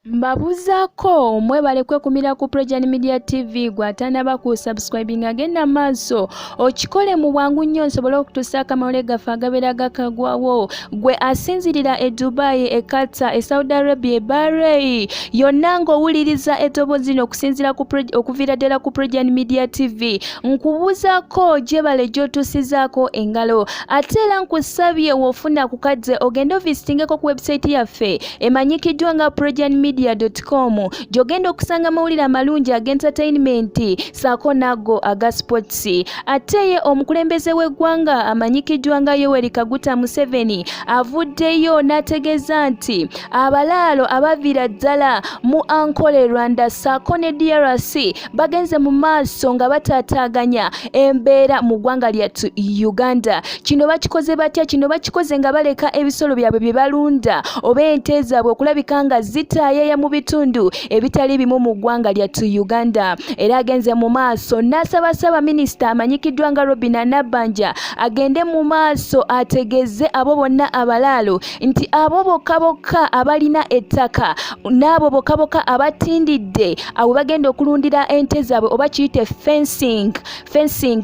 Mbabuzaako mwebale kwekumira ku Progen Media TV. Gwe atanaba ku subscribing, agenda maaso okikole mu bwangu nnyo nsobole okutuusa amawulire gaffe agabeera gakagwawo. Gwe asinzirira e Dubai, e Qatar, e Saudi Arabia, e Bahrain yonna ng'owuliriza eddoboozi lino okusinziira okuviira ddala ku Progen Media TV, nkubuuzaako gyebale gy'otuusizaako engalo. Ate era nkusabye w'ofuna ku kadde ogende ovisitingeko ku website yaffe emanyikiddwa nga progenmedia.com, gy'ogenda okusanga amawulire amalungi ag'entertainment saako n'ago aga sports. Ate ye omukulembeze w'eggwanga amanyikiddwa nga Yoweri Kaguta Museveni avuddeyo n'ategeeza nti abalaalo abaviira ddala mu Ankole, Rwanda saako ne DRC bagenze mu maaso nga bataataaganya embeera mu ggwanga lyattu Uganda. Kino bakikoze batya? Kino bakikoze nga baleka ebisolo byabwe bye balunda oba ente zaabwe okulabika nga zitaayeeya mu bitundu ebitali bimu mu ggwanga lyattu Uganda. Era agenze mu maaso n'asaba ssaabaminisita amanyikiddwa nga Robinah Nabbanja agende mu maaso ategeeze abo bonna abalaalo nti abo bokka bokka abalina ettaka n'abo bokka bokka abatindidde awo bagenda okulundira ente zaabwe, oba kiyite fencing,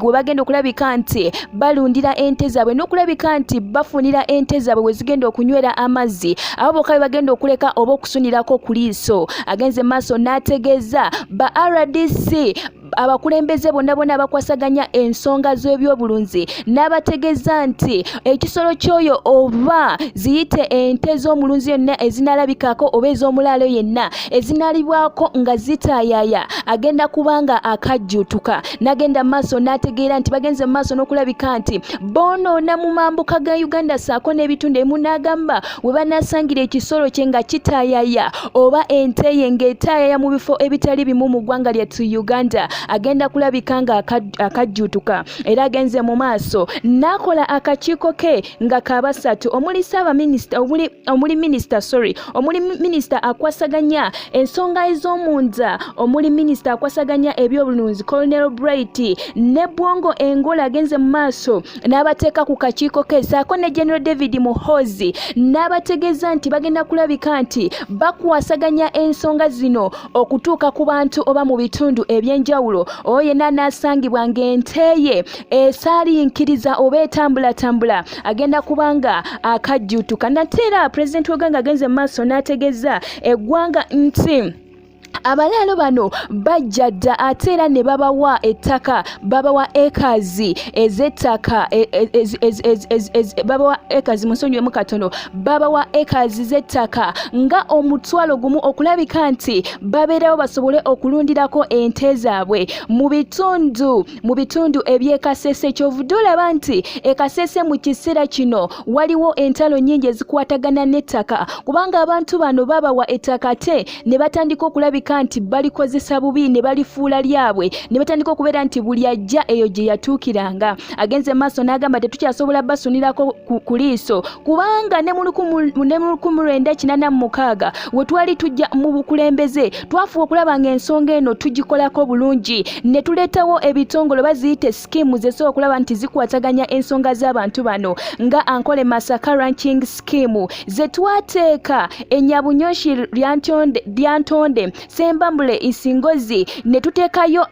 we bagenda okulabika nti balundira ente zaabwe n'okulabika nti bafunira ente zaabwe we zigenda okunywera amazzi, abo bokka be bagenda okuleka oba okusunirako ku liiso. Agenze maaso n'ategeeza ba RDC, abakulembeze bonna bonna abakwasaganya ensonga z'ebyobulunzi, n'abategeeza nti ekisolo ky'oyo oba ziyite ente z'omulunzi yonna ezinalabikako oba ez'omulaalo yenna ezinalibwako nga zitaayaaya agenda kubanga akajjuutuka. N'agenda maaso n'ategeera nti bagenze mu maaso n'okulabika nti boonoona mu mambuka ga Uganda saako n'ebitundu ebimu, n'agamba we banaasangira ekisolo kye nga kitaayaya oba ente ye ng'etaayaya mu bifo ebitali bimu mu ggwanga lyattu Uganda agenda kulabika nga akajjuutuka. Era agenze mu maaso n'akola akakiiko ke nga kabasatu omuli ssaabaminisita, omuli minisita, sorry, omuli minisita akwasaganya ensonga ez'omunda, omuli minisita akwasaganya ebyobulunzi Colonel Bright ne Bwongo Engola. Agenze mu maaso n'abateeka ku kakiiko ke saako ne General David Muhoozi, n'abategeeza nti bagenda kulabika nti bakwasaganya ensonga zino okutuuka ku bantu oba mu bitundu ebyenjawulo. Oyo yenna anaasangibwa ng'ente ye esaalinkiriza oba etambulatambula agenda kubanga akajjuutuka. Nate era pulezidenti w'eggwanga agenze mu maaso n'ategeeza eggwanga nti abalaalo bano bajja dda ate era ne babawa ettaka, babawa acres ez'ettaka, babawa acres, munsonyiwemu katono, babawa acres z'ettaka nga 10,000 okulabika nti babeerawo basobole okulundirako ente zaabwe mu bitundu eby'e Kasese. Kyovudde olaba nti e Kasese mu kiseera kino waliwo entalo nnyingi ezikwatagana n'ettaka, kubanga abantu bano babawa ettaka ate ne batandika okulabika nti balikozesa bubi ne balifuula lyabwe, ne batandika okubeera nti buli ajja eyo gye yatuukiranga. Agenze maaso n'agamba tetukyasobola basunirako ku liiso, kubanga ne mu 1986 we twali tujja mu bukulembeze twafuba okulaba ng'ensonga eno tugikolako bulungi ne tuleetawo ebitongole, baziyite scheme, ezisobola okulaba nti zikwataganya ensonga z'abantu bano, nga Ankole Masaka Ranching Scheme ze twateeka e Nyabunyonshi, Lyantonde, Sembambule, Isingozi, ne tuteekayo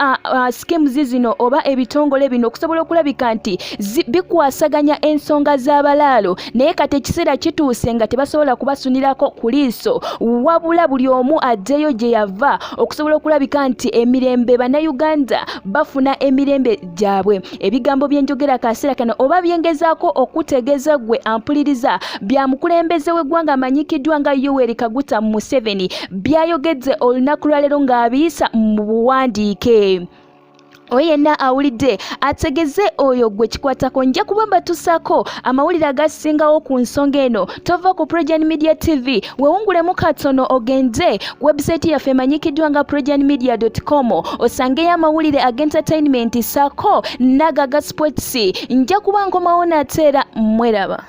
schemes zino oba ebitongole bino okusobola okulabika nti bikwasaganya ensonga z'abalaalo. Naye kati ekiseera kituuse nga tebasobola kubasunirako ku liiso, wabula buli omu addeyo gye yava okusobola okulabika nti emirembe, bannayuganda bafuna emirembe gyabwe. Ebigambo byenjogera kaseera kano oba byengezaako okutegeeza gwe ampuliriza bya mukulembeze w'eggwanga amanyikiddwa nga Yoweri Kaguta Museveni, byayogedde olunaku lwaleero ng'abiyisa mu buwandiike. Oyo yenna awulidde ategeze oyo gwe kikwatako. Nja kuba mbatusaako amawulire agasingawo ku nsonga eno. Tova ku Progen Media TV, wewungulemu katono ogende ku website yaffe emanyikiddwa nga progenmedia.com osangeyo amawulire ag'entertainment saako n'ago aga sports. Nja kuba nkomawo nateera. Mweraba.